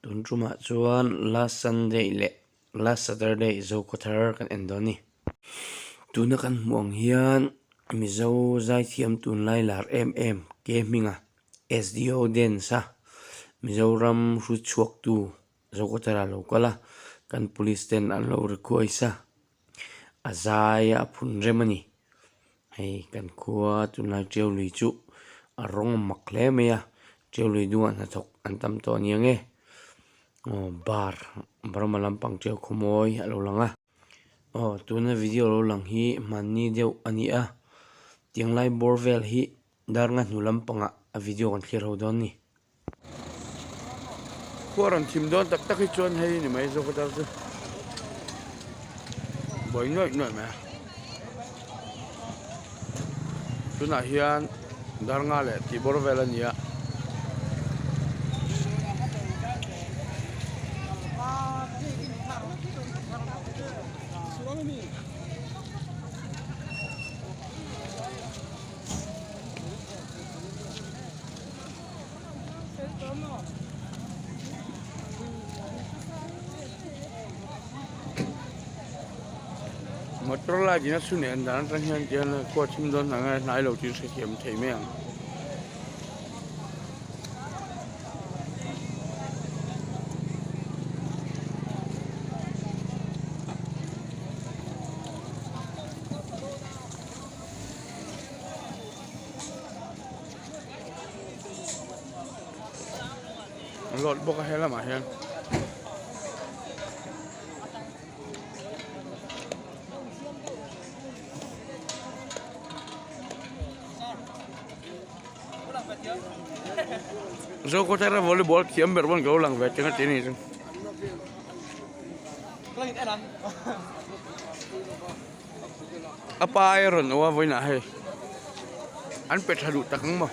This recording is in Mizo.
Tun tumah chuan last Sunday leh last Saturday Zokhawthar kan en dawn a ni. Tuna kan hmuh ang hian Mizo zaithiam tunlai lar em em ke hminga SDO dance a Mizoram hrut chhuaktu Zokhawthar ah lo kal a, kan police ten an lo request a, a zai a phun rem a ni. Hei kan khua tunlai tiau lui chu a rawng a mak hle mai a, tiau lui dungah hnathawk an tam tawh a ni ang e. Aw bar Burma lampang tiau khawmawi a lo lang a. Aw tuna video lo lang hi hmanni deuh a ni a, tiang lai bawr vel hi dar nga hnu lampangah a video kan thlir ho dawn a ni. Khua rawn thim dawn tak tak hi chuan hei ni mai zawk atar chu buai nuaih nuaih mai a tunah hian dar nga leh tih bawr vel a ni a. Motor light in a chhun en dan atang hian tihian khua thim dawn hnai ngai hnai lo tih hrethiam thei mai ang. An lawt bawk a he lamah hian. Zokhawthara volleyball thiam ber pawn ka lo lang ve teng a ti a ni chu. A pa ai a rawn awh a vawiinah hei an pe tha duh tak ang maw.